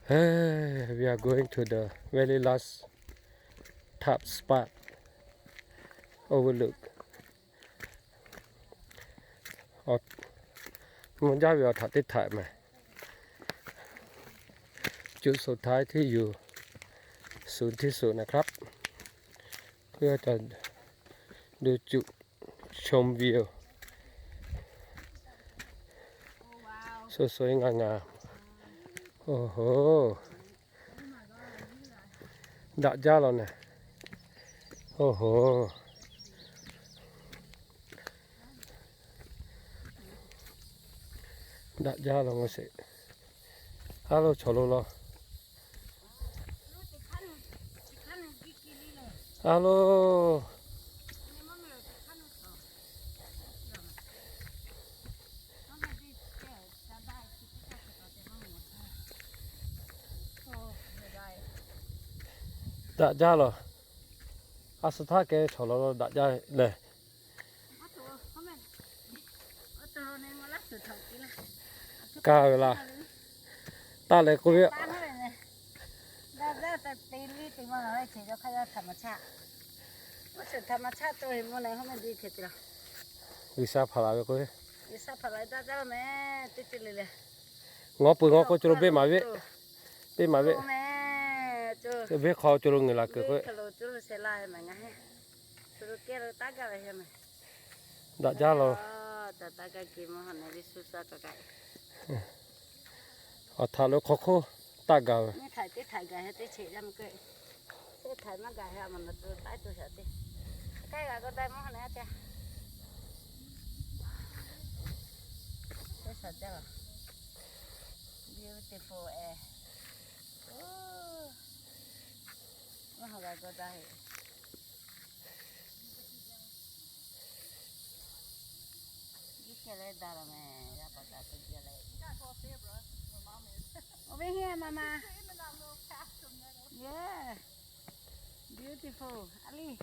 We are going to the very last top spot overlook. Awˬ, mvuhˇ jaˇ ve awˬ htaꞈ teˇ htaꞈ meh. จุดสุดท้ายที่อยู่สูงที่สุดนะครับ เพื่อจะดูจุดชมวิว สวยๆ งามๆ โอ้โห Daꞈ jaˇ law naˍ. Oˇ hoˍ. Daꞈ jaˇ law ngaˬ sheˍ. A lo, chaw lo law. A lo. Daꞈ jaˇ law. A suh htaˇ kehˬ ve chaw law law daꞈ jaˇ lehˬ. Kaˇ ve laˇ. Taˇ leh k'oˆ ve, G'uiˬsha hpaˍ laˬ ve k'oˆ ve, ngaw peuˬ ngaw k'o, chaw lo beˆ maˍ ve, beˆ maˍ ve, venˇ hk'aw chaw lo ngeuˍ laˬ kuiˬ k'oˆ ve, daꞈ jaˇ law. Awˬ htaꞈ lo hk'aw hk'oˆ taˇ gaˬ ve. Beautiful. Over here, Mama. Yeah. Beautiful. Ali.